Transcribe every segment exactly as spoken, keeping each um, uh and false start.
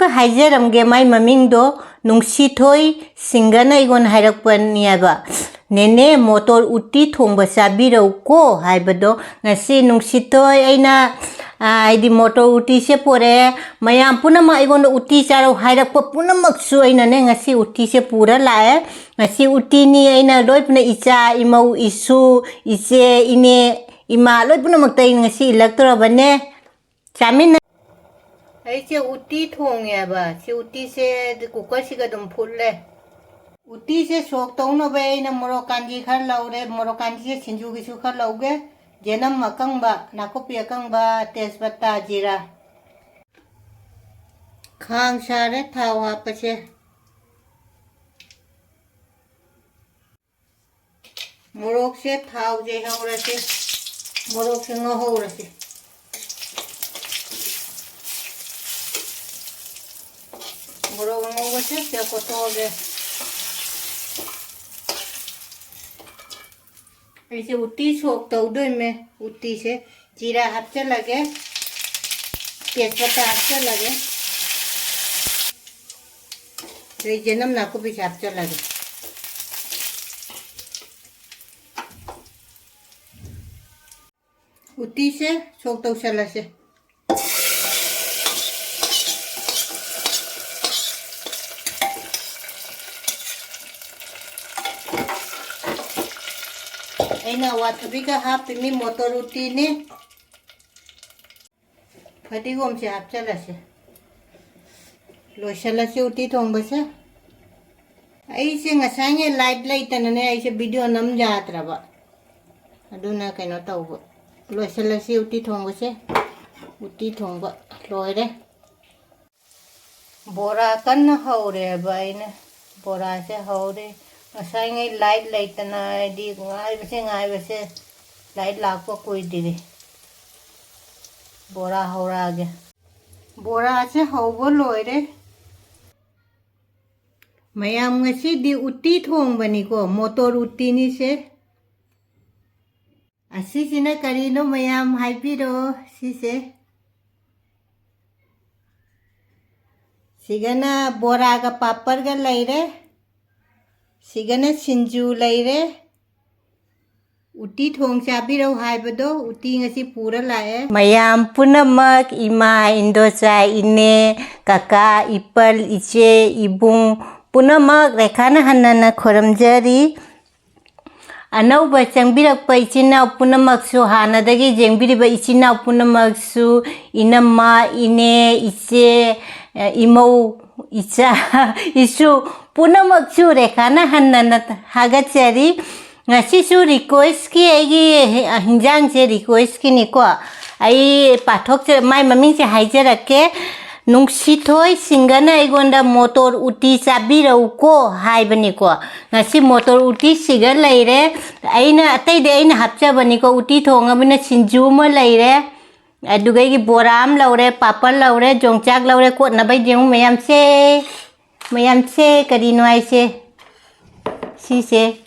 ꯍꯥꯏꯖꯔꯝꯒꯦ, ꯃꯥꯏ ꯃꯃꯤꯡꯗꯣ ꯅꯨꯡꯁꯤꯊꯣꯏ ꯁꯤꯡꯒꯅ ꯑꯩꯉꯣꯟꯗ ꯍꯥꯏꯔꯛꯄꯅꯦꯕ꯫ "ꯅꯦꯅꯦ, ꯃꯣꯇꯣꯔ ꯎꯇꯤ ꯊꯣꯡꯕ ꯆꯥꯕꯤꯔꯧꯀꯣ" ꯍꯥꯏꯕꯗꯣ꯫ ꯉꯁꯤ ꯅꯨꯡꯁꯤꯊꯣꯏ ꯑꯩꯅ, ꯑ, ꯍꯥꯏꯗꯤ ꯃꯣꯇꯣꯔ ꯎꯇꯤꯁꯦ ꯄꯣꯔꯛꯑꯦ꯫ ꯃꯌꯥꯝ ꯄꯨꯝꯅꯃꯛ ꯑꯩꯉꯣꯟꯗ ꯎꯇꯤ ꯆꯥꯔꯧ ꯍꯥꯏꯔꯛꯄ ꯄꯨꯝꯅꯃꯛꯁꯨ ꯑꯩꯅꯅꯦ ꯉꯁꯤ ꯎꯇꯤꯁꯦ ꯄꯨꯔ ꯂꯥꯛꯑꯦ꯫ ꯉꯁꯤ ꯎꯇꯤꯅꯤ꯫ ꯑꯩꯅ ꯂꯣꯏ ꯄꯨꯅ ꯏꯆꯥ, ꯏꯃꯧ, ꯏꯁꯨ, ꯏꯆꯦ, ꯏꯅꯦ, ꯏꯃꯥ ꯂꯣꯏ ꯄꯨꯝꯅꯃꯛꯇ ꯑꯩꯅ ꯉꯁꯤ ꯏꯜꯂꯛꯇꯣꯔꯕꯅꯦ꯫ ꯆꯥꯃꯤꯟꯅ-, ꯑꯩꯁꯦ ꯎꯇꯤ ꯊꯣꯡꯉꯦꯕ꯫ ꯁꯤ ꯎꯇꯤꯁꯦ ꯀꯨꯀꯔꯁꯤꯒ ꯑꯗꯨꯝ ꯐꯨꯠꯂꯦ꯫ ꯎꯇꯤꯁꯦ ꯁꯣꯛ ꯇꯧꯅꯕ ꯑꯩꯅ ꯃꯣꯔꯣꯛ ꯀꯥꯟꯖꯤ ꯈꯔ ꯂꯧꯔꯦ꯫ ꯃꯣꯔꯣꯛ ꯀꯥꯟꯖꯤꯁꯦ ꯁꯤꯡꯖꯨꯒꯤꯁꯨ ꯈꯔ ꯂꯧꯒꯦ꯫ ꯌꯦꯅꯝ ꯑꯀꯪꯕ, ꯅꯥꯀꯨꯞꯄꯤ ꯑꯀꯪꯕ, ꯇꯦꯖꯄꯇꯥ, ꯖꯤꯔꯥ꯫ ꯈꯥꯡ ꯁꯥꯔꯦ ꯊꯥꯎ ꯍꯥꯞꯄꯁꯦ꯫ ꯃꯣꯔꯣꯛꯁꯦ ꯊꯥꯎꯁꯦ ꯍꯧꯔꯁꯦ꯫ ꯃꯣꯔꯣꯛꯁꯦ ꯉꯧꯍꯧꯔꯁꯦ꯫ ꯃꯣꯔꯣꯛ ꯑꯉꯧꯕꯁꯦ ꯁꯤꯗ ꯀꯣꯠꯊꯣꯛꯑꯒꯦ꯫ ꯑꯩꯁꯦ ꯎꯇꯤ ꯁꯣꯛ ꯇꯧꯗꯣꯏꯃꯦ꯫ ꯎꯇꯤꯁꯦ ꯖꯤꯔꯥ ꯍꯥꯞꯆꯜꯂꯒꯦ, ꯇꯦꯖꯄꯇꯥ ꯍꯥꯞꯆꯜꯂꯒꯦ, ꯑꯗꯩ ꯌꯦꯅꯝ ꯅꯥꯀꯨꯞꯄꯤꯁꯦ ꯍꯥꯞꯆꯜꯂꯒꯦ꯫ ꯎꯇꯤꯁꯦ ꯁꯣꯛ ꯇꯧꯁꯜꯂꯁꯦ꯫ ꯑꯩꯅ ꯑꯋꯥꯊꯕꯤꯒ ꯍꯥꯞꯄꯤꯃꯤ, ꯃꯣꯇꯣꯔ ꯎꯇꯤꯅꯤ꯫ ꯐꯗꯤꯒꯣꯝꯁꯦ ꯍꯥꯞꯆꯜꯂꯁꯦ꯫ ꯂꯣꯏꯁꯜꯂꯁꯤ ꯎꯇꯤ ꯊꯣꯡꯕꯁꯦ꯫ ꯑꯩꯁꯦ ꯉꯁꯥꯏꯉꯩ ꯂꯥꯏꯠ ꯂꯩꯇꯅꯅꯦ ꯑꯩꯁꯦ ꯚꯤꯗꯤꯑꯣ ꯅꯝ ꯌꯥꯗ꯭ꯔꯕ꯫ ꯑꯗꯨꯅ ꯀꯩꯅꯣ ꯇꯧꯕ꯫ ꯂꯣꯏꯁꯜꯂꯁꯤ ꯎꯇꯤ ꯊꯣꯡꯕꯁꯦ꯫ ꯎꯇꯤ ꯊꯣꯡꯕ ꯂꯣꯏꯔꯦ꯫ ꯕꯣꯔꯥ ꯀꯟꯅ ꯍꯧꯔꯦꯕ ꯑꯩꯅ꯫ ꯕꯣꯔꯥꯁꯦ ꯍꯧꯔꯦ꯫ ꯉꯁꯥꯏꯉꯩ ꯂꯥꯏꯠ ꯂꯩꯇꯅ ꯍꯥꯏꯗꯤ ꯉꯥꯏꯕꯁꯦ ꯉꯥꯏꯕꯁꯦ ꯂꯥꯏꯠ ꯂꯥꯛꯄ ꯀꯨꯏꯗ꯭ꯔꯤ꯫ ꯕꯣꯔꯥ ꯍꯧꯔꯛꯑꯒꯦ꯫ ꯕꯣꯔꯥꯁꯦ ꯍꯧꯕ ꯂꯣꯏꯔꯦ꯫ ꯃꯌꯥꯝ ꯉꯁꯤꯗꯤ ꯎꯇꯤ ꯊꯣꯡꯕꯅꯤꯀꯣ, ꯃꯣꯇꯣꯔ ꯎꯇꯤꯅꯤꯁꯦ꯫ ꯑꯁꯤꯁꯤꯅ ꯀꯔꯤꯅꯣ ꯃꯌꯥꯝ ꯍꯥꯏꯕꯤꯔꯣ ꯁꯤꯁꯦ꯫ ꯁꯤꯒꯅ ꯕꯣꯔꯥꯒ ꯄꯥꯄꯔꯒ ꯂꯩꯔꯦ꯫ ꯁꯤꯒꯅ ꯁꯤꯡꯖꯨ ꯂꯩꯔꯦ꯫ ꯎꯇꯤ ꯊꯣꯡ ꯆꯥꯕꯤꯔꯧ ꯍꯥꯏꯕꯗꯣ, ꯎꯇꯤ ꯉꯁꯤ ꯄꯨꯔ ꯂꯥꯛꯑꯦ꯫ ꯃꯌꯥꯝ ꯄꯨꯝꯅꯃꯛ, ꯏꯃꯥ, ꯏꯟꯗꯣꯆꯥ, ꯏꯅꯦ, ꯀꯀꯥ, ꯏꯄꯜ, ꯏꯆꯦ, ꯏꯕꯨꯡ ꯄꯨꯝꯅꯃꯛ ꯔꯦꯈꯥꯅ ꯍꯟꯅꯅ ꯈꯨꯔꯨꯝꯖꯔꯤ꯫ ꯑꯅꯧꯕ ꯆꯪꯕꯤꯔꯛꯄ ꯏꯆꯤꯟ ꯏꯅꯥꯎ ꯄꯨꯝꯅꯃꯛꯁꯨ, ꯍꯥꯟꯅꯗꯒꯤ ꯌꯦꯡꯕꯤꯔꯤꯕ ꯏꯆꯤꯟ ꯏꯅꯥꯎ ꯄꯨꯝꯅꯃꯛꯁꯨ, ꯏꯅꯝꯃ, ꯏꯅꯦ, ꯏꯆꯦ, ꯏꯃꯧ, ꯏꯆꯥ, ꯏꯁꯨ ꯄꯨꯝꯅꯃꯛꯁꯨ ꯔꯦꯈꯥꯅ ꯍꯟꯅꯅ ꯊꯥꯒꯠꯆꯔꯤ꯫ ꯉꯁꯤꯁꯨ ꯔꯤꯀ꯭ꯋꯦꯁꯀꯤ, ꯑꯩꯒꯤ ꯍꯤꯟꯖꯥꯡꯁꯦ ꯔꯤꯀ꯭ꯋꯦꯁꯀꯤꯅꯤꯀꯣ꯫ ꯑꯩ ꯄꯥꯊꯣꯛꯆ-, ꯃꯥꯏ ꯃꯃꯤꯡꯁꯦ ꯍꯥꯏꯖꯔꯛꯀꯦ꯫ ꯅꯨꯡꯁꯤꯊꯣꯏ ꯁꯤꯡꯒꯅ ꯑꯩꯉꯣꯟꯗ "ꯃꯣꯇꯣꯔ ꯎꯇꯤ ꯆꯥꯕꯤꯔꯛꯎꯀꯣ" ꯍꯥꯏꯕꯅꯤꯀꯣ꯫ ꯉꯁꯤ ꯃꯣꯇꯣꯔ ꯎꯇꯤ ꯁꯤꯒ ꯂꯩꯔꯦ꯫ ꯑꯩꯅ, ꯑꯇꯩꯗꯤ ꯑꯩꯅ ꯍꯥꯞꯆꯕꯅꯤꯀꯣ꯫ ꯎꯇꯤ ꯊꯣꯡꯉꯕꯅꯤꯅ ꯁꯤꯡꯖꯨ ꯑꯃ ꯂꯩꯔꯦ꯫ ꯑꯗꯨꯒ ꯑꯩꯒꯤ ꯕꯣꯔꯥ ꯑꯃ ꯂꯧꯔꯦ, ꯄꯥꯄꯔ ꯂꯧꯔꯦ, ꯌꯣꯡꯆꯥꯛ ꯂꯧꯔꯦ, ꯀꯣꯠꯅꯕ ꯌꯦꯡꯉꯨ ꯃꯌꯥꯝꯁꯦ꯫ ꯃꯌꯥꯝꯁꯦ ꯀꯔꯤꯅꯣ ꯍꯥꯏꯁꯦ? ꯁꯤꯁꯦ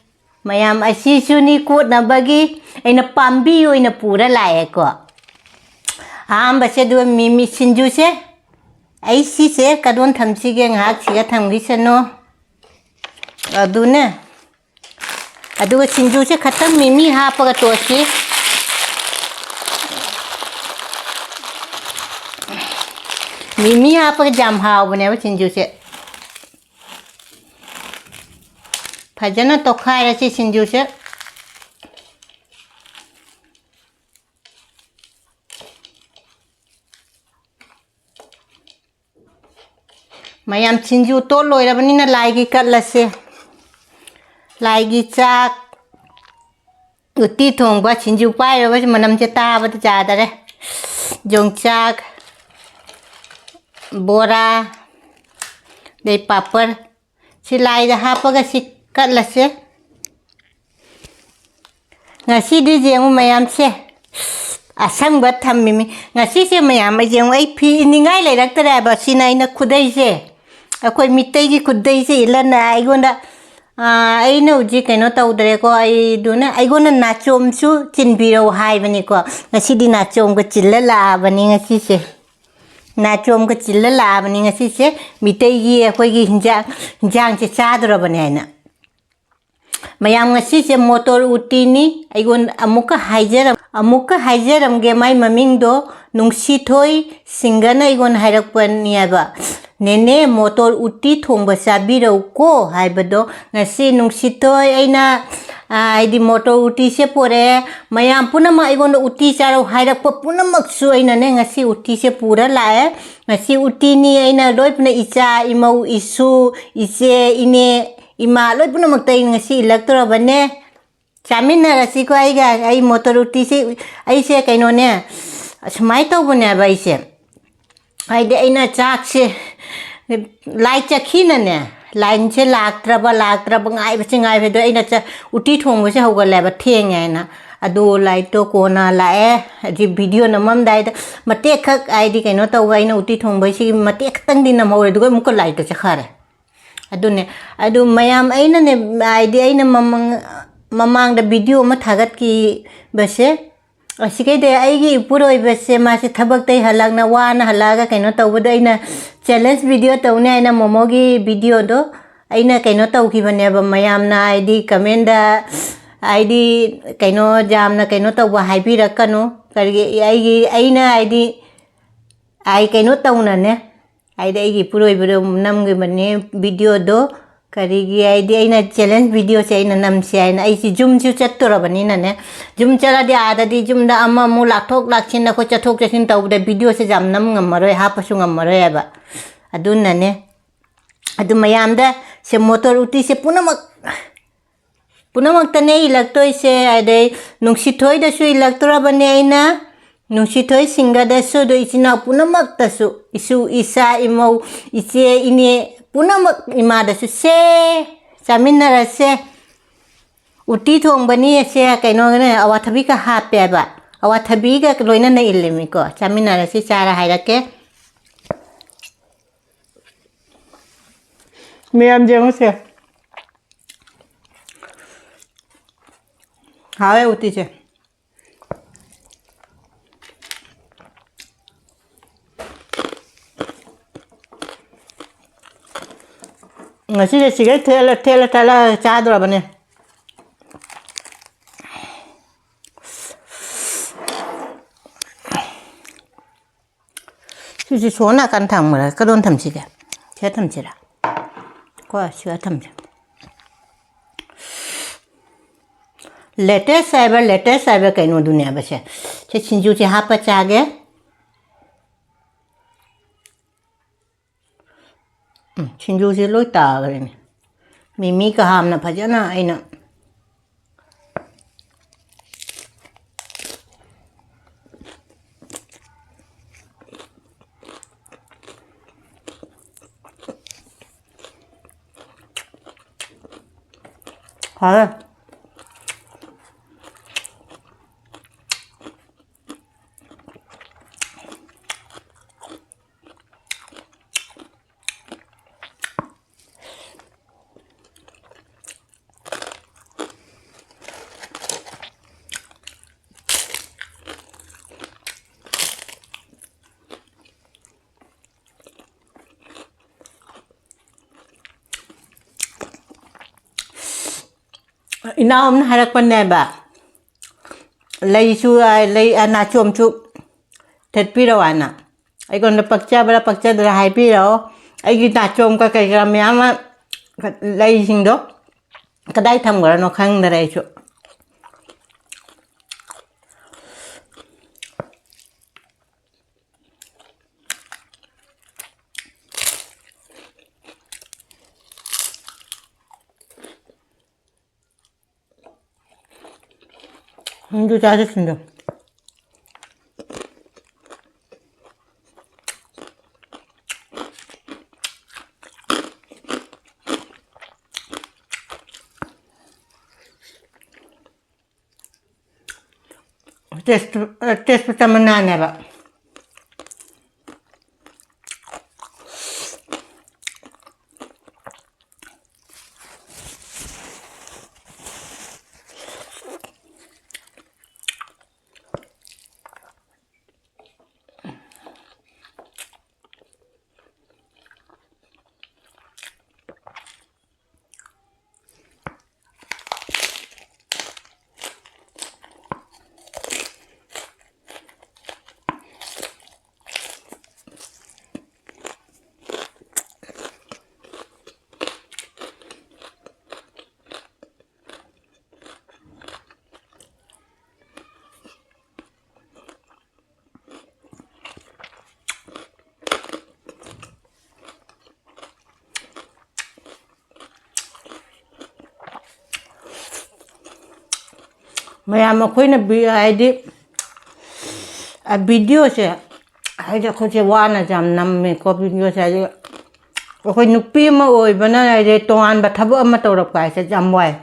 ꯃꯌꯥꯝ ꯑꯁꯤꯁꯨꯅꯤ ꯀꯣꯠꯅꯕꯒꯤ ꯑꯩꯅ ꯄꯥꯝꯕꯤ ꯑꯣꯏꯅ ꯄꯨꯔ ꯂꯥꯛꯑꯦꯀꯣ꯫ ꯑꯍꯥꯟꯕꯁꯦ ꯑꯗꯨꯒ ꯃꯤꯃꯤ ꯁꯤꯡꯖꯨꯁꯦ, ꯑꯩ ꯁꯤꯁꯦ ꯀꯗꯣꯟ ꯊꯝꯁꯤꯒꯦ, ꯉꯥꯏꯍꯥꯛ ꯁꯤꯒ ꯊꯝꯈꯤꯁꯅꯨ꯫ ꯑꯗꯨꯅꯦ, ꯑꯗꯨꯒ ꯁꯤꯡꯖꯨꯁꯦ ꯈꯛꯇꯪ ꯃꯤꯃꯤ ꯍꯥꯞꯄꯒ ꯇꯣꯠꯁꯤ꯫ ꯃꯤꯃꯤ ꯍꯥꯞꯄꯒ ꯌꯥꯝ ꯍꯥꯎꯕꯅꯦꯕ ꯁꯤꯡꯖꯨꯁꯦ꯫ ꯐꯖꯅ ꯇꯣꯠꯈꯥꯏꯔꯁꯤ ꯁꯤꯡꯖꯨꯁꯦ꯫ ꯃꯌꯥꯝ, ꯁꯤꯡꯖꯨ ꯇꯣꯠ ꯂꯣꯏꯔꯕꯅꯤꯅ ꯂꯥꯏꯒꯤ ꯀꯠꯂꯁꯦ꯫ ꯂꯥꯏꯒꯤ ꯆꯥꯛ, ꯎꯇꯤ ꯊꯣꯡꯕ, ꯁꯤꯡꯖꯨ ꯄꯥꯏꯔꯒꯁꯨ ꯃꯅꯝꯁꯦ ꯇꯥꯕꯗ ꯌꯥꯗꯔꯦ꯫ ꯌꯣꯡꯆꯥꯛ, ꯕꯣꯔꯥ, ꯑꯗꯩ ꯄꯥꯄꯔ, ꯁꯤ ꯂꯥꯏꯗ ꯍꯥꯞꯄꯒ ꯁꯤ ꯀꯠꯂꯁꯦ꯫ ꯉꯁꯤꯗꯤ ꯌꯦꯡꯉꯨ ꯃꯌꯥꯝꯁꯦ, ꯑꯁꯪꯕ ꯊꯝꯃꯤꯃꯤ꯫ ꯉꯁꯤꯁꯦ ꯃꯌꯥꯝ ꯌꯦꯡꯉꯨ, ꯑꯩ ꯐꯤ ꯏꯅꯤꯡꯉꯥꯏ ꯂꯩꯔꯛꯇ꯭ꯔꯦ ꯍꯥꯏꯕ꯫ ꯁꯤꯅ ꯑꯩꯅ ꯈꯨꯗꯩꯁꯦ, ꯑꯩꯈꯣꯏ ꯃꯤꯇꯩꯒꯤ ꯈꯨꯗꯩꯁꯦ ꯏꯜꯂꯟꯅ ꯑꯩꯉꯣꯟꯗ, ꯑꯥ, ꯑꯩꯅ ꯍꯧꯖꯤꯛ ꯀꯩꯅꯣ ꯇꯧꯗ꯭ꯔꯦꯀꯣ, ꯑꯩꯗꯨꯅ ꯑꯩꯉꯣꯟꯗ ꯅꯥꯆꯣꯝꯁꯨ ꯆꯤꯟꯕꯤꯔꯧ ꯍꯥꯏꯕꯅꯤꯀꯣ꯫ ꯉꯁꯤꯗꯤ ꯅꯥꯆꯣꯝꯒ ꯆꯤꯜꯂ ꯂꯥꯛꯑꯕꯅꯤ ꯉꯁꯤꯁꯦ꯫ ꯅꯥꯆꯣꯝꯒ ꯆꯤꯜꯂ ꯂꯥꯛꯑꯕꯅꯤ ꯉꯁꯤꯁꯦ꯫ ꯃꯤꯇꯩꯒꯤ ꯑꯩꯈꯣꯏꯒꯤ ꯍꯤꯟꯖꯥꯡ, ꯍꯤꯟꯖꯥꯡꯁꯦ ꯆꯥꯗꯣꯔꯕꯅꯦ ꯍꯥꯏꯅ꯫ ꯃꯌꯥꯝ, ꯉꯁꯤꯁꯦ ꯃꯣꯇꯣꯔ ꯎꯇꯤꯅꯤ꯫ ꯑꯩꯉꯣꯟꯗ ꯑꯃꯨꯛꯀ ꯍꯥꯏꯖꯔꯝ-, ꯑꯃꯨꯛꯀ ꯍꯥꯏꯖꯔꯝꯒꯦ, ꯃꯥꯏ ꯃꯃꯤꯡꯗꯣ ꯅꯨꯡꯁꯤꯊꯣꯏ ꯁꯤꯡꯒꯅ ꯑꯩꯉꯣꯟꯗ ꯍꯥꯏꯔꯛꯄꯅꯦꯕ꯫ "ꯅꯦꯅꯦ, ꯃꯣꯇꯣꯔ ꯎꯇꯤ ꯊꯣꯡꯕ ꯆꯥꯕꯤꯔꯧꯀꯣ" ꯍꯥꯏꯕꯗꯣ꯫ ꯉꯁꯤ ꯅꯨꯡꯁꯤꯊꯣꯏ ꯑꯩꯅ, ꯑ, ꯍꯥꯏꯗꯤ ꯃꯣꯇꯣꯔ ꯎꯇꯤꯁꯦ ꯄꯣꯔꯛꯑꯦ꯫ ꯃꯌꯥꯝ ꯄꯨꯝꯅꯃꯛ ꯑꯩꯉꯣꯟꯗ ꯎꯇꯤ ꯆꯥꯔꯧ ꯍꯥꯏꯔꯛꯄ ꯄꯨꯝꯅꯃꯛꯁꯨ ꯑꯩꯅꯅꯦ ꯉꯁꯤ ꯎꯇꯤꯁꯦ ꯄꯨꯔ ꯂꯥꯛꯑꯦ꯫ ꯉꯁꯤ ꯎꯇꯤꯅꯤ꯫ ꯑꯩꯅ ꯂꯣꯏ ꯄꯨꯅ ꯏꯆꯥ, ꯏꯃꯧ, ꯏꯁꯨ, ꯏꯆꯦ, ꯏꯅꯦ, ꯏꯃꯥ ꯂꯣꯏ ꯄꯨꯝꯅꯃꯛꯇ ꯑꯩ ꯉꯁꯤ ꯏꯜꯂꯛꯇꯣꯔꯕꯅꯦ꯫ ꯆꯥꯃꯤꯟꯅꯔꯁꯤꯀꯣ ꯑꯩꯒ꯫ ꯑꯩ ꯃꯣꯇꯣꯔ ꯎꯇꯤꯁꯦ, ꯑꯩꯁꯦ ꯀꯩꯅꯣꯅꯦ, ꯑꯁꯨꯃꯥꯏꯅ ꯇꯧꯕꯅꯦꯕ ꯑꯩꯁꯦ꯫ ꯍꯥꯏꯗꯤ ꯑꯩꯅ ꯆꯥꯛꯁꯦ, ꯂꯥꯏ ꯆꯠꯈꯤꯅꯅꯦ, ꯂꯥꯏꯟꯁꯦ ꯂꯥꯛꯇ꯭ꯔꯕ, ꯂꯥꯛꯇ꯭ꯔꯕ, ꯉꯥꯏꯕꯁꯤ ꯉꯥꯏꯕꯗꯣ ꯑꯩꯅ ꯆ-, ꯎꯇꯤ ꯊꯣꯡꯕꯁꯦ ꯍꯧꯒꯠꯂꯦꯕ ꯊꯦꯡꯉꯦ ꯍꯥꯏꯅ꯫ ꯑꯗꯨ ꯂꯥꯏꯠꯇꯣ ꯀꯣꯟꯅ ꯂꯥꯛꯑꯦ꯫ ꯍꯧꯖꯤꯛ ꯚꯤꯗꯤꯑꯣ ꯅꯝꯃꯝꯗꯥꯏꯗ ꯃꯇꯦꯛ ꯈꯛ, ꯍꯥꯏꯗꯤ ꯀꯩꯅꯣ ꯇꯧꯕ, ꯑꯩꯅ ꯎꯇꯤ ꯊꯣꯡꯕꯁꯤꯒꯤ ꯃꯇꯦꯛ ꯈꯛꯇꯪꯗꯤ ꯅꯝꯍꯧꯔꯦ, ꯑꯗꯨꯒ ꯑꯃꯨꯛꯀ ꯂꯥꯏꯠꯇꯣ ꯆꯠꯈꯔꯦ꯫ ꯑꯗꯨꯅꯦ, ꯑꯗꯨ ꯃꯌꯥꯝ, ꯑꯩꯅꯅꯦ, ꯍꯥꯏꯗꯤ ꯑꯩꯅ ꯃꯃꯥꯡ, ꯃꯃꯥꯡꯗ ꯚꯤꯗꯤꯑꯣ ꯑꯃ ꯊꯥꯒꯠꯈꯤꯕꯁꯦ, ꯑꯁꯤꯈꯩꯗꯤ ꯑꯩꯒꯤ ꯏꯄꯨꯔꯣꯏꯕꯁꯦ, ꯃꯥꯁꯦ ꯊꯕꯛꯇꯩ ꯍꯜꯂꯛꯅ ꯋꯥꯅ ꯍꯜꯂꯛꯑꯒ ꯀꯩꯅꯣ ꯇꯧꯕꯗꯣ, ꯑꯩꯅ ꯆꯦꯂꯦꯟꯖ ꯚꯤꯗꯤꯑꯣ ꯇꯧꯅꯤ ꯍꯥꯏꯅ ꯃꯣꯃꯣꯒꯤ ꯚꯤꯗꯤꯑꯣꯗꯣ ꯑꯩꯅ ꯀꯩꯅꯣ ꯇꯧꯈꯤꯕꯅꯦꯕ꯫ ꯃꯌꯥꯝꯅ ꯍꯥꯏꯗꯤ ꯀꯃꯦꯟꯗ ꯍꯥꯏꯗꯤ ꯀꯩꯅꯣ ꯌꯥꯝꯅ ꯀꯩꯅꯣ ꯇꯧꯕ ꯍꯥꯏꯕꯤꯔꯛꯀꯅꯨ꯫ ꯀꯔꯤꯒꯤ ꯑꯩꯒꯤ, ꯑꯩꯅ ꯍꯥꯏꯗꯤ, ꯑꯩ ꯀꯩꯅꯣ ꯇꯧꯅꯅꯦ, ꯍꯥꯏꯗꯤ ꯑꯩꯒꯤ ꯏꯄꯨꯔꯣꯏꯕꯗꯣ ꯅꯝꯈꯤꯕꯅꯦ ꯚꯤꯗꯤꯑꯣꯗꯣ꯫ ꯀꯔꯤꯒꯤ ꯍꯥꯏꯗꯤ ꯑꯩꯅ ꯆꯦꯂꯦꯟꯖ ꯚꯤꯗꯤꯑꯣꯁꯦ ꯑꯩꯅ ꯅꯝꯁꯦ ꯍꯥꯏꯅ꯫ ꯑꯩꯁꯤ ꯖꯤꯝꯁꯨ ꯆꯠꯇꯣꯔꯕꯅꯤꯅꯅꯦ, ꯖꯤꯝ ꯆꯠꯂꯗꯤ ꯑꯥꯗꯗꯤ ꯖꯤꯝꯗ ꯑꯃꯃꯨꯛ ꯂꯥꯛꯊꯣꯛ ꯂꯥꯛꯁꯤꯟ, ꯑꯩꯈꯣꯏ ꯆꯠꯊꯣꯛ ꯆꯠꯁꯤꯟ ꯇꯧꯕꯗ ꯚꯤꯗꯤꯑꯣꯁꯦ ꯌꯥꯝ ꯅꯝ ꯉꯝꯃꯔꯣꯏ, ꯍꯥꯞꯄꯁꯨ ꯉꯝꯃꯔꯣꯏ ꯍꯥꯏꯕ꯫ ꯑꯗꯨꯅꯅꯦ, ꯑꯗꯨ ꯃꯌꯥꯝꯗ ꯁꯦ ꯃꯣꯇꯣꯔ ꯎꯇꯤꯁꯦ ꯄꯨꯝꯅꯃꯛ, ꯄꯨꯝꯅꯃꯛꯇꯅꯦ ꯏꯜꯂꯛꯇꯣꯏꯁꯦ꯫ ꯑꯗꯩ ꯅꯨꯡꯁꯤꯊꯣꯏꯗꯁꯨ ꯏꯜꯂꯛꯇꯣꯔꯕꯅꯦ ꯑꯩꯅ, ꯅꯨꯡꯁꯤꯊꯣꯏ ꯁꯤꯡꯒꯗꯁꯨ, ꯑꯗꯨ ꯏꯆꯤꯟ ꯏꯅꯥꯎ ꯄꯨꯝꯅꯃꯛꯇꯁꯨ, ꯏꯁꯨ, ꯏꯆꯥ, ꯏꯃꯧ, ꯏꯆꯦ, ꯏꯅꯦ ꯄꯨꯝꯅꯃꯛ ꯏꯃꯥꯗꯁꯨ ꯁꯦ, ꯆꯥꯃꯤꯟꯅꯔꯁꯦ꯫ ꯎꯇꯤ ꯊꯣꯡꯕꯅꯤ ꯁꯦ, ꯀꯩꯅꯣꯅꯦ, ꯑꯋꯥꯊꯕꯤꯒ ꯍꯥꯞꯄꯦꯕ꯫ ꯑꯋꯥꯊꯕꯤꯒ ꯂꯣꯏꯅꯅ ꯏꯜꯂꯤꯃꯤꯀꯣ꯫ ꯆꯥꯃꯤꯟꯅꯔꯁꯤ, ꯆꯥꯔ ꯍꯥꯏꯔꯛꯀꯦ꯫ ꯃꯌꯥꯝ ꯌꯦꯡꯉꯨꯁꯦ꯫ ꯍꯥꯎꯋꯦ ꯎꯇꯤꯁꯦ꯫ ꯉꯁꯤꯗꯤ ꯁꯤꯒꯩ ꯊꯦꯠꯂ ꯊꯦꯠꯂ ꯊꯦꯠꯂ ꯆꯥꯗꯣꯔꯕꯅꯦ꯫ ꯁꯤꯁꯦ ꯁꯣꯝ ꯅꯥꯀꯟ ꯊꯝꯈ꯭ꯔꯦ꯫ ꯀꯗꯣꯝ ꯊꯝꯁꯤꯒꯦ? ꯁꯤꯗ ꯊꯝꯁꯤꯔꯥ? ꯀꯣ ꯁꯤꯗ ꯊꯝꯁꯦ꯫ ꯂꯦꯇꯦꯁ ꯍꯥꯏꯕ, ꯂꯦꯇꯦꯁ ꯍꯥꯏꯕ ꯀꯩꯅꯣꯗꯨꯅꯦꯕ ꯁꯦ꯫ ꯁꯤ ꯁꯤꯡꯖꯨꯁꯦ ꯍꯥꯞꯄ ꯆꯥꯒꯦ꯫ ꯎꯝ, ꯁꯤꯡꯖꯨꯁꯦ ꯂꯣꯏ ꯇꯥꯈ꯭ꯔꯦꯅꯦ꯫ ꯃꯤꯃꯤꯒ ꯍꯥꯞꯅ ꯐꯖꯅ ꯑꯩꯅ ꯐꯔꯦ꯫ ꯏꯅꯥꯎ ꯑꯃꯅ ꯍꯥꯏꯔꯛꯄꯅꯦꯕ, ꯂꯩꯁꯨ, ꯂꯩ, ꯅꯥꯆꯣꯝꯁꯨ ꯊꯦꯠꯄꯤꯔꯛꯑꯣ ꯍꯥꯏꯅ꯫ ꯑꯩꯉꯣꯟꯗ ꯄꯛꯆꯕ꯭ꯔꯥ ꯄꯛꯆꯗ꯭ꯔꯥ ꯍꯥꯏꯕꯤꯔꯛꯑꯣ꯫ ꯑꯩꯒꯤ ꯅꯥꯆꯣꯝꯒ ꯀꯩ ꯀꯔꯥ ꯃꯌꯥꯝ ꯑꯃ, ꯂꯩꯁꯤꯡꯗꯣ ꯀꯗꯥꯏ ꯊꯝꯈ꯭ꯔꯅꯣ ꯈꯪꯗꯔꯦ ꯑꯩꯁꯨ꯫ ꯁꯤꯡꯖꯨ ꯆꯥꯁꯦ, ꯁꯤꯡꯖꯨ꯫ ꯇꯦꯁ-, ꯇꯦꯁꯄꯇꯥ ꯃꯅꯥꯅꯦꯕ꯫ ꯃꯌꯥꯝ ꯑꯩꯈꯣꯏꯅ ꯚꯤ-, ꯍꯥꯏꯗꯤ, ꯑ, ꯚꯤꯗꯤꯑꯣꯁꯦ, ꯍꯥꯏꯗꯤ ꯑꯩꯈꯣꯏꯁꯦ ꯋꯥꯅ ꯌꯥꯝ ꯅꯝꯃꯦꯀꯣ ꯚꯤꯗꯤꯑꯣꯁꯦ꯫ ꯍꯥꯏꯗꯤ ꯑꯩꯈꯣꯏ ꯅꯨꯄꯤ ꯑꯃ ꯑꯣꯏꯕꯅ ꯍꯥꯏꯗꯤ ꯇꯣꯉꯥꯟꯕ ꯊꯕꯛ ꯑꯃ ꯇꯧꯔꯛꯄ ꯍꯥꯏꯁꯦ ꯌꯥꯝ ꯋꯥꯏ꯫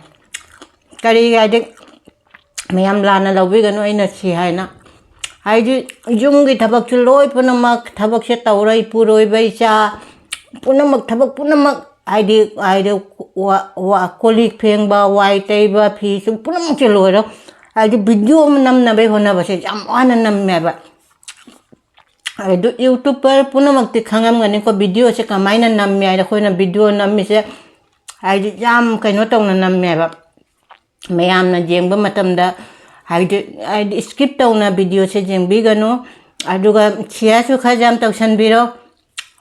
ꯀꯔꯤꯒꯤ ꯍꯥꯏꯗꯤ ꯃꯌꯥꯝ ꯂꯥꯟꯅ ꯂꯧꯕꯤꯒꯅꯨ ꯑꯩꯅ ꯁꯤ ꯍꯥꯏꯅ꯫ ꯍꯥꯏꯗꯤ ꯌꯨꯝꯒꯤ ꯊꯕꯛꯁꯨ ꯂꯣꯏ ꯄꯨꯝꯅꯃꯛ ꯊꯕꯛꯁꯦ ꯇꯧꯔ ꯏꯄꯨꯔꯣꯏꯕ ꯏꯆꯥ ꯄꯨꯝꯅꯃꯛ ꯊꯕꯛ ꯄꯨꯝꯅꯃꯛ ꯍꯥꯏꯗꯤ, ꯍꯥꯏꯗꯤ ꯋꯥ-, ꯋꯥ-, ꯀꯣꯜ ꯂꯤꯛ ꯐꯦꯡꯕ, ꯋꯥꯏ ꯇꯩꯕ, ꯐꯤ ꯁꯨ ꯄꯨꯝꯅꯃꯛꯁꯦ ꯂꯣꯏꯔꯣ꯫ ꯍꯥꯏꯗꯤ ꯚꯤꯗꯤꯑꯣ ꯑꯃ ꯅꯝꯅꯕꯩ ꯍꯣꯠꯅꯕꯁꯦ ꯌꯥꯝ ꯋꯥꯅ ꯅꯝꯃꯦꯕ꯫ ꯑꯗꯨ YouTuber ꯄꯨꯝꯅꯃꯛꯇꯤ ꯈꯪꯉꯝꯒꯅꯤꯀꯣ, ꯚꯤꯗꯤꯑꯣꯁꯦ ꯀꯃꯥꯏꯅ ꯅꯝꯃꯦ ꯍꯥꯏꯅ꯫ ꯑꯩꯈꯣꯏꯅ ꯚꯤꯗꯤꯑꯣ ꯅꯝꯃꯤꯁꯦ ꯍꯥꯏꯗꯤ ꯌꯥꯝ ꯀꯩꯅꯣ ꯇꯧꯅ ꯅꯝꯃꯦꯕ꯫ ꯃꯌꯥꯝꯅ ꯌꯦꯡꯕ ꯃꯇꯝꯗ ꯍꯥꯏꯗꯤ, ꯍꯥꯏꯗꯤ skip ꯇꯧꯅ ꯚꯤꯗꯤꯑꯣꯁꯦ ꯌꯦꯡꯕꯤꯒꯅꯨ꯫ ꯑꯗꯨꯒ share ꯁꯨ ꯈꯔ ꯌꯥꯝ ꯇꯧꯁꯟꯕꯤꯔꯣ꯫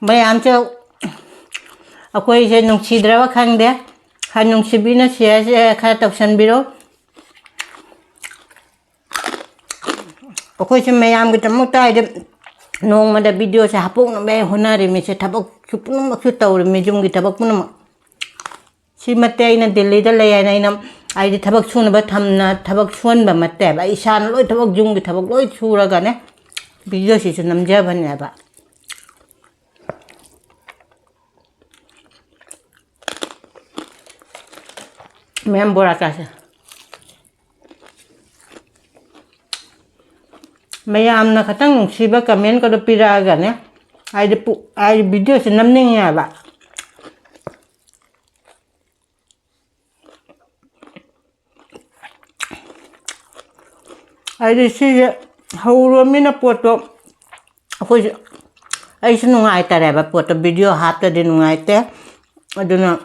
ꯃꯌꯥꯝꯁꯨ ꯑꯩꯈꯣꯏꯁꯦ ꯅꯨꯡꯁꯤꯗ꯭ꯔꯕ ꯈꯪꯗꯦ, ꯈꯔ ꯅꯨꯡꯁꯤꯕꯤꯅ share ꯁꯦ ꯈꯔ ꯇꯧꯁꯟꯕꯤꯔꯣ꯫ ꯑꯩꯈꯣꯏꯁꯦ ꯃꯌꯥꯝꯒꯤꯗꯃꯛꯇ ꯍꯥꯏꯗꯤ ꯅꯣꯡꯃꯗ ꯚꯤꯗꯤꯑꯣꯁꯦ ꯍꯥꯄꯣꯛꯅꯕ ꯍꯣꯠꯅꯔꯤꯃꯤꯁꯦ, ꯊꯕꯛꯁꯨ ꯄꯨꯝꯅꯃꯛꯁꯨ ꯇꯧꯔꯤꯃꯤ, ꯌꯨꯝꯒꯤ ꯊꯕꯛ ꯄꯨꯝꯅꯃꯛ꯫ ꯁꯤꯃꯠꯇꯦ ꯑꯩꯅ ꯗꯤꯜꯂꯤꯗ ꯂꯩ ꯍꯥꯏꯅ ꯑꯩꯅ ꯍꯥꯏꯗꯤ ꯊꯕꯛ ꯁꯨꯅꯕ ꯊꯝꯅ ꯊꯕꯛ ꯁꯨꯍꯟꯕ ꯅꯠꯇꯦꯕ꯫ ꯑꯩ ꯏꯁꯥꯅ ꯂꯣꯏ ꯊꯕꯛ, ꯌꯨꯝꯒꯤ ꯊꯕꯛ ꯂꯣꯏ ꯁꯨꯔꯒꯅꯦ ꯚꯤꯗꯤꯑꯣꯁꯤꯁꯨ ꯅꯝꯖꯕꯅꯦꯕ꯫ ꯃꯌꯥꯝ ꯕꯣꯔꯥ ꯆꯥꯁꯦ꯫ ꯃꯌꯥꯝꯅ ꯈꯇꯪ ꯅꯨꯡꯁꯤꯕ comment ꯀꯗꯣ ꯄꯤꯔꯛꯑꯒꯅꯦ, ꯍꯥꯏꯗꯤ ꯄꯨ-, ꯍꯥꯏꯗꯤ ꯚꯤꯗꯤꯑꯣꯁꯦ ꯅꯝꯅꯤꯡꯉꯦꯕ꯫ ꯍꯥꯏꯗꯤ ꯁꯤꯁꯦ ꯍꯧꯔꯨꯔꯃꯤꯅ ꯄꯣꯠꯇꯣ ꯑꯩꯈꯣꯏꯁꯨ, ꯑꯩꯁꯨ ꯅꯨꯡꯉꯥꯏꯇꯔꯦꯕ ꯄꯣꯠꯇꯣ, ꯚꯤꯗꯤꯑꯣ ꯍꯥꯞꯇꯗꯤ ꯅꯨꯡꯉꯥꯏꯇꯦ꯫ ꯑꯗꯨꯅ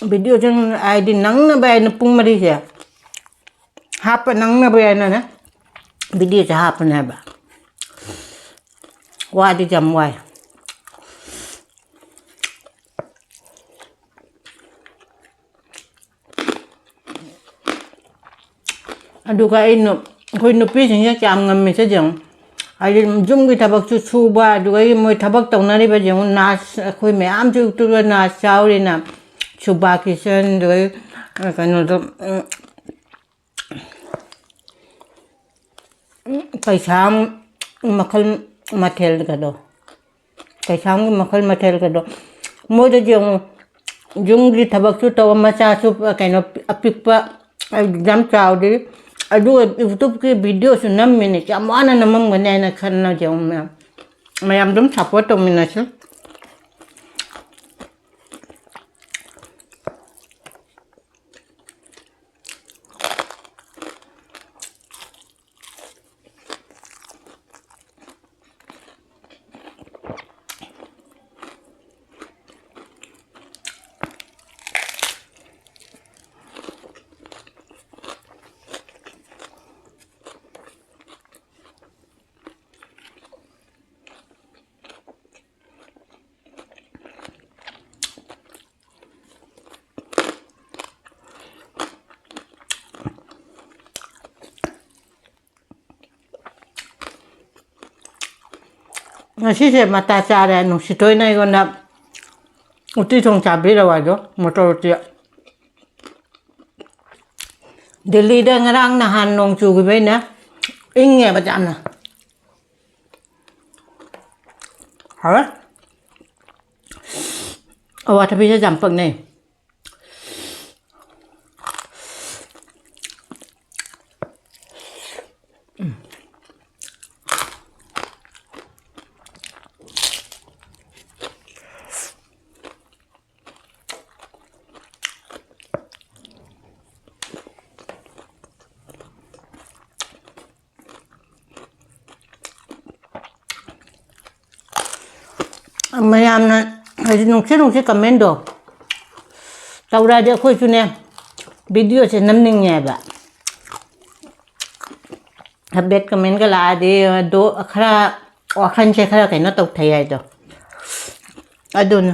ꯚꯤꯗꯤꯑꯣꯁꯦ ꯍꯥꯏꯗꯤ ꯅꯪꯅꯕ ꯍꯥꯏꯅ ꯄꯨꯡ ꯃꯔꯤꯁꯦ ꯍꯥꯞꯄ ꯅꯪꯅꯕ ꯍꯥꯏꯅꯅꯦ ꯚꯤꯗꯤꯑꯣꯁꯦ ꯍꯥꯞꯄꯅꯦꯕ꯫ ꯋꯥꯗꯤ ꯌꯥꯝ ꯋꯥꯏ꯫ ꯑꯗꯨꯒ ꯑꯩꯅ, ꯑꯩꯈꯣꯏ ꯅꯨꯄꯤꯁꯤꯡꯁꯦ ꯀꯌꯥꯝ ꯉꯝꯃꯤꯁꯦ ꯌꯦꯡꯉꯨ꯫ ꯍꯥꯏꯗꯤ ꯌꯨꯝꯒꯤ ꯊꯕꯛꯁꯨ ꯁꯨꯕ, ꯑꯗꯨꯒ ꯃꯣꯏ ꯊꯕꯛ ꯇꯧꯅꯔꯤꯕ ꯌꯦꯡꯉꯨ, nurse, ꯑꯩꯈꯣꯏ ꯃꯌꯥꯝꯁꯨ YouTubeꯇ nurse ꯌꯥꯎꯔꯤꯅ, ꯁꯨꯕꯥ ꯀꯤꯁꯟ, ꯑꯗꯨꯒ ꯀꯩꯅꯣꯗꯣ, ꯀꯩꯁꯥꯝ ꯃꯈꯜ ꯃꯊꯦꯜꯒꯗꯣ, ꯀꯩꯁꯥꯝꯒꯤ ꯃꯈꯜ ꯃꯊꯦꯜꯒꯗꯣ꯫ ꯃꯣꯏꯗꯗꯤ ꯌꯦꯡꯉꯨ, ꯌꯨꯝꯒꯤ ꯊꯕꯛꯁꯨ ꯇꯧ, ꯃꯆꯥꯁꯨ ꯀꯩꯅꯣ ꯑꯄꯤꯛꯄ, ꯑꯗꯨ ꯌꯥꯝ ꯆꯥꯎꯗ꯭ꯔꯤ꯫ ꯑꯗꯨꯒ YouTubeꯀꯤ videoꯁꯨ ꯅꯝꯃꯤꯅꯦ, ꯀꯌꯥꯝ ꯋꯥꯅ ꯅꯝꯃꯝꯒꯅꯤ ꯍꯥꯏꯅ ꯈꯟꯅ ꯌꯦꯡꯉꯨ ꯃꯌꯥꯝ꯫ ꯃꯌꯥꯝ ꯑꯗꯨꯝ support ꯇꯧꯃꯤꯟꯅꯁꯤ꯫ ꯉꯁꯤꯁꯦ ꯃꯇꯥ ꯆꯥꯔꯦ꯫ ꯅꯨꯡꯁꯤꯊꯣꯏꯅ ꯑꯩꯉꯣꯟꯗ ꯎꯇꯤ ꯊꯣꯡ ꯆꯥꯕꯤꯔꯣ ꯍꯥꯏꯗꯣ, ꯃꯣꯇꯣꯔ ꯎꯇꯤ꯫ ꯗꯤꯜꯂꯤꯗ ꯉꯔꯥꯡ ꯅꯍꯥꯟ ꯅꯣꯡ ꯆꯨꯈꯤꯕꯩꯅꯦ, ꯏꯪꯉꯦꯕ ꯌꯥꯝꯅ꯫ ꯍꯥꯎꯔꯦ꯫ ꯑꯋꯥꯊꯕꯤꯁꯦ ꯌꯥꯝ ꯄꯛꯅꯩ꯫ ꯃꯌꯥꯝꯅ ꯍꯥꯏꯗꯤ ꯅꯨꯡꯁꯤ ꯅꯨꯡꯁꯤ commentꯗꯣ ꯇꯧꯔꯛꯑꯗꯤ ꯑꯩꯈꯣꯏꯁꯨꯅꯦ videoꯁꯦ ꯅꯝꯅꯤꯡꯉꯦꯕ꯫ ꯍꯥꯏꯐꯦꯠ commentꯀ ꯂꯥꯛꯑꯗꯤ ꯑꯗꯣ ꯈꯔ ꯋꯥꯈꯜꯁꯦ ꯈꯔ ꯀꯩꯅꯣ ꯇꯧꯊꯩ ꯍꯥꯏꯗꯣ ꯑꯗꯨꯅ꯫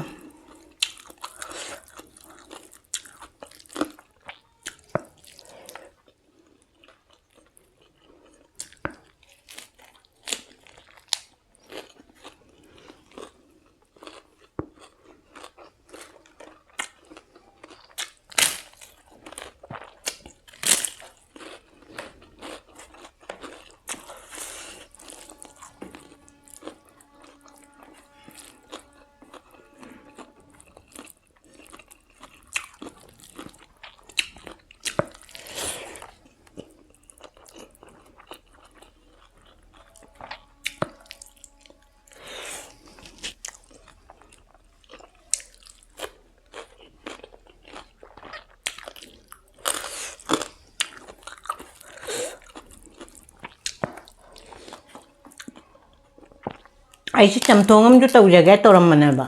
ꯑꯩꯁꯤ ꯆꯝꯊꯣꯡ ꯑꯃꯁꯨ ꯇꯧꯖꯒꯦ ꯇꯧꯔꯝꯕꯅꯦꯕ꯫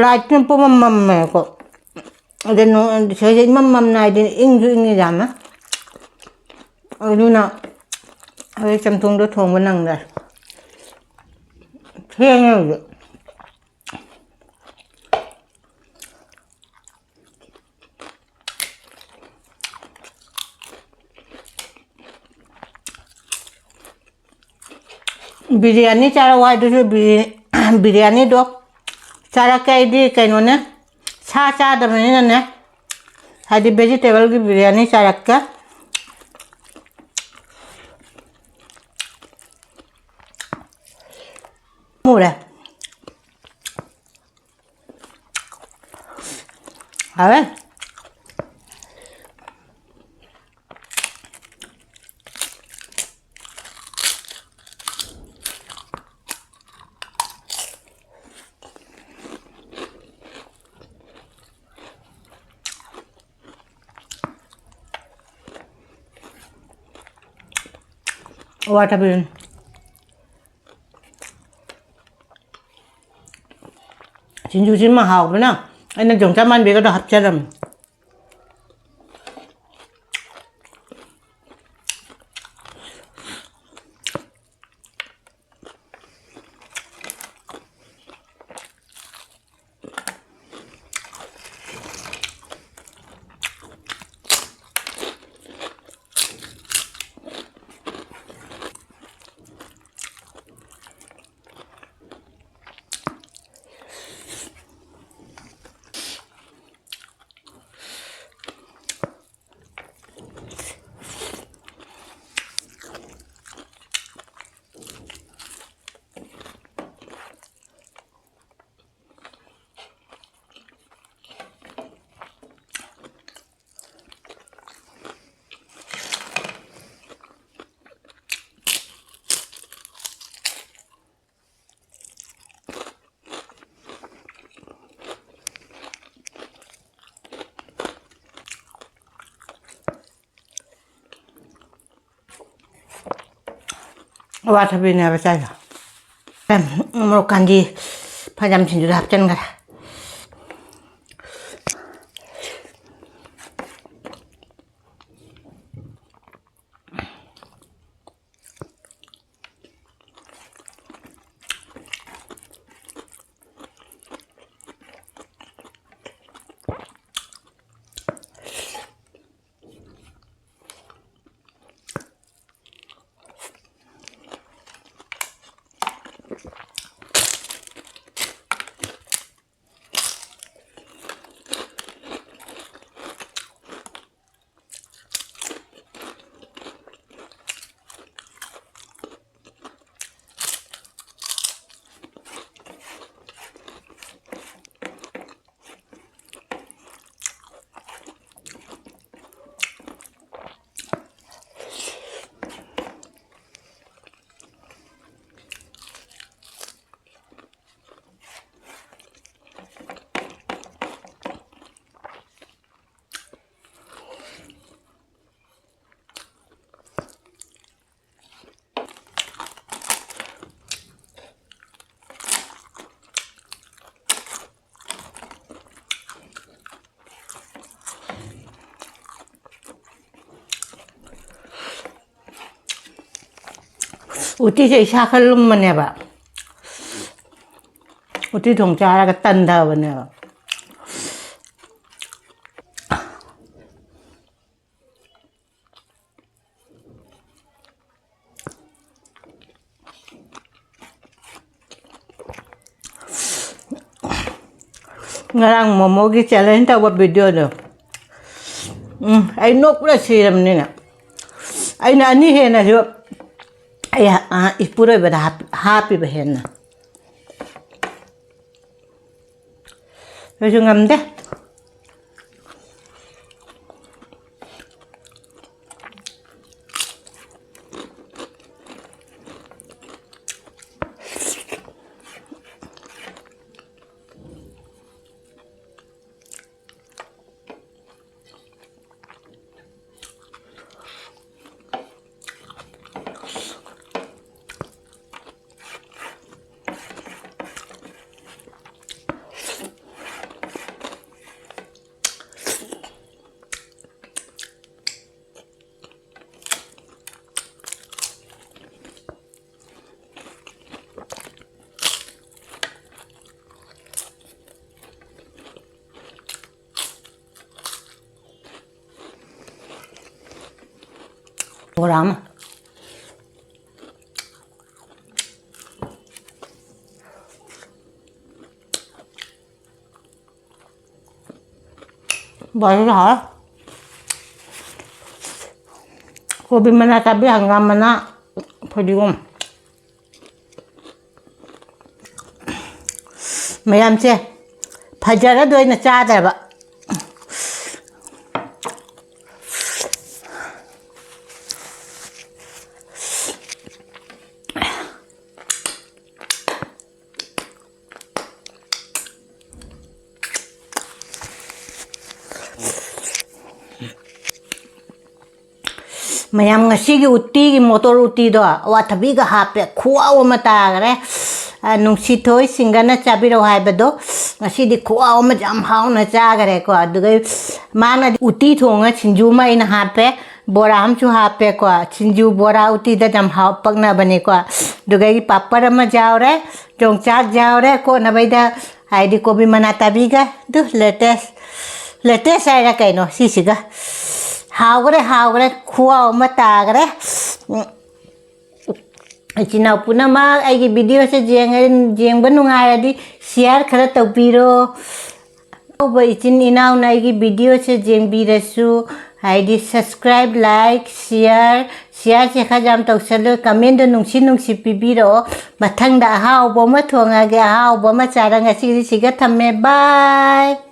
ꯂꯥꯏꯠꯇꯨꯅ ꯄꯨꯃꯝ ꯃꯝꯃꯦꯀꯣ꯫ ꯑꯗ ꯅꯣ-, ꯁꯤꯗ ꯏꯃꯝ ꯃꯝꯅ ꯍꯥꯏꯗꯤ ꯏꯪꯁꯨ ꯏꯪꯉꯤ ꯌꯥꯝꯅ꯫ ꯑꯗꯨꯅ ꯍꯧꯖꯤꯛ ꯆꯝꯊꯣꯡꯗꯣ ꯊꯣꯡꯕ ꯅꯪꯗ꯭ꯔꯦ꯫ ꯊꯦꯡꯉꯦ ꯍꯧꯖꯤꯛ꯫ ꯕꯤꯔꯌꯥꯅꯤ ꯆꯥꯔꯛꯑꯣ ꯍꯥꯏꯗꯨꯁꯨ ꯕꯤꯔ-, ꯕꯤꯔꯌꯥꯅꯤꯗꯣ ꯆꯥꯔꯛꯀꯦ ꯑꯩꯗꯤ ꯀꯩꯅꯣꯅꯦ, ꯁꯥ ꯆꯥꯗꯕꯅꯤꯅꯅꯦ, ꯍꯥꯏꯗꯤ vegetableꯒꯤ ꯕꯤꯔꯌꯥꯅꯤ ꯆꯥꯔꯛꯀꯦ꯫ ꯃꯨꯔꯦ꯫ ꯍꯥꯎꯋꯦ꯫ ꯑꯋꯥꯊꯕꯤꯅꯤ꯫ ꯁꯤꯡꯖꯨꯁꯤꯃ ꯍꯥꯎꯕꯅ ꯑꯩꯅ ꯌꯣꯡꯆꯥꯛ ꯃꯥꯟꯕꯤꯒꯗꯣ ꯍꯥꯞꯆꯔꯝꯃꯤ꯫ ꯑꯋꯥꯊꯕꯤꯅꯦꯕ ꯆꯥꯏꯗꯣ꯫ ꯃꯣꯔꯣꯛ ꯀꯥꯟꯗꯤ ꯐꯅꯌꯥꯝ ꯁꯤꯡꯖꯨꯗ ꯍꯥꯞꯆꯤꯟꯈ꯭ꯔꯦ꯫ ꯎꯇꯤꯁꯦ ꯏꯁꯥ ꯈꯔ ꯂꯨꯝꯕꯅꯦꯕ꯫ ꯎꯇꯤ ꯊꯣꯡ ꯆꯥꯔꯒ ꯇꯟꯊꯕꯅꯦꯕ꯫ ꯉꯔꯥꯡ ꯃꯣꯃꯣꯒꯤ ꯆꯦꯂꯦꯟꯖ ꯇꯧꯕ ꯚꯤꯗꯤꯑꯣꯗꯣ, ꯎꯝ, ꯑꯩ ꯅꯣꯛꯄꯗ ꯁꯤꯔꯕꯅꯤꯅ꯫ ꯑꯩꯅ ꯑꯅꯤ ꯍꯦꯟꯅꯁꯨ ꯑꯩ, ꯑ, ꯏꯄꯨꯔꯣꯏꯕꯗ ꯍꯥꯞ-, ꯍꯥꯞꯄꯤꯕ ꯍꯦꯟꯅ꯫ ꯑꯩꯁꯨ ꯉꯝꯗꯦ꯫ ꯕꯣꯔꯥ ꯑꯃ꯫ ꯕꯣꯔꯥꯁꯨ ꯍꯥꯎꯋꯦ꯫ ꯀꯣꯕꯤ ꯃꯅꯥ ꯆꯥꯕꯤ, ꯍꯪꯒꯥꯝ ꯃꯅꯥ, ꯐꯗꯤꯒꯣꯝ꯫ ꯃꯌꯥꯝꯁꯦ ꯐꯖꯔꯗꯣꯏꯅ ꯆꯥꯗ꯭ꯔꯕ꯫ ꯃꯌꯥꯝ, ꯉꯁꯤꯒꯤ ꯎꯇꯤꯒꯤ ꯃꯣꯇꯣꯔ ꯎꯇꯤꯗꯣ ꯑꯋꯥꯊꯕꯤꯒ ꯍꯥꯞꯄꯦ, ꯈꯨꯍꯥꯎ ꯑꯃ ꯇꯥꯈꯔꯦ꯫ ꯑ, ꯅꯨꯡꯁꯤꯊꯣꯏ ꯁꯤꯡꯒꯅ ꯆꯥꯕꯤꯔꯛꯑꯣ ꯍꯥꯏꯕꯗꯣ, ꯉꯁꯤꯗꯤ ꯈꯨꯍꯥꯎ ꯑꯃ ꯌꯥꯝ ꯍꯥꯎꯅ ꯆꯥꯈꯔꯦꯀꯣ꯫ ꯑꯗꯨꯒ ꯃꯥꯅ ꯎꯇꯤ ꯊꯣꯡꯉ ꯁꯤꯡꯖꯨ ꯑꯃ ꯑꯩꯅ ꯍꯥꯞꯄꯦ, ꯕꯣꯔꯥ ꯑꯃꯁꯨ ꯍꯥꯞꯄꯦꯀꯣ꯫ ꯁꯤꯡꯖꯨ, ꯕꯣꯔꯥ, ꯎꯇꯤꯗ ꯌꯥꯝ ꯍꯥꯎ ꯄꯛꯅꯕꯅꯤꯀꯣ꯫ ꯑꯗꯨꯒ ꯑꯩꯒꯤ ꯄꯥꯄꯔ ꯑꯃ ꯌꯥꯎꯔꯦ, ꯌꯣꯡꯆꯥꯛ ꯌꯥꯎꯔꯦ ꯀꯣꯠꯅꯕꯩꯗ, ꯍꯥꯏꯗꯤ ꯀꯣꯕꯤ ꯃꯅꯥ ꯇꯥꯕꯤꯒ꯫ ꯑꯗꯨ ꯂꯦꯇꯦꯁ, ꯂꯦꯇꯦꯁ ꯍꯥꯏꯔ ꯀꯩꯅꯣ ꯁꯤꯁꯤꯒ꯫ ꯍꯥꯎꯈ꯭ꯔꯦ, ꯍꯥꯎꯈ꯭ꯔꯦ, ꯈꯨꯍꯥꯎ ꯑꯃ ꯇꯥꯈ꯭ꯔꯦ꯫ ꯎꯝ, ꯏꯆꯤꯟ ꯏꯅꯥꯎ ꯄꯨꯝꯅꯃꯛ ꯑꯩꯒꯤ ꯚꯤꯗꯤꯑꯣꯁꯦ ꯌꯦꯡꯉ-, ꯌꯦꯡꯕ ꯅꯨꯡꯉꯥꯏꯔꯗꯤ ꯁꯤꯌꯥꯔ ꯈꯔ ꯇꯧꯕꯤꯔꯣ꯫ ꯑꯅꯧꯕ ꯏꯆꯤꯟ ꯏꯅꯥꯎꯅ ꯑꯩꯒꯤ ꯚꯤꯗꯤꯑꯣꯁꯦ ꯌꯦꯡꯕꯤꯔꯁꯨ, ꯍꯥꯏꯗꯤ subscribe, like, share, ꯁꯤꯌꯥꯔꯁꯦ ꯈꯔ ꯌꯥꯝ ꯇꯧꯁꯜꯂꯨ, ꯀꯃꯦꯟꯗꯣ ꯅꯨꯡꯁꯤ ꯅꯨꯡꯁꯤ ꯄꯤꯕꯤꯔꯛꯑꯣ꯫ ꯃꯊꯪꯗ ꯑꯍꯥꯎꯕ ꯑꯃ ꯊꯣꯡꯉꯒꯦ, ꯑꯍꯥꯎꯕ ꯑꯃ ꯆꯥꯔ ꯉꯁꯤꯒꯤꯗꯤ ꯁꯤꯒ ꯊꯝꯃꯦ, bye꯫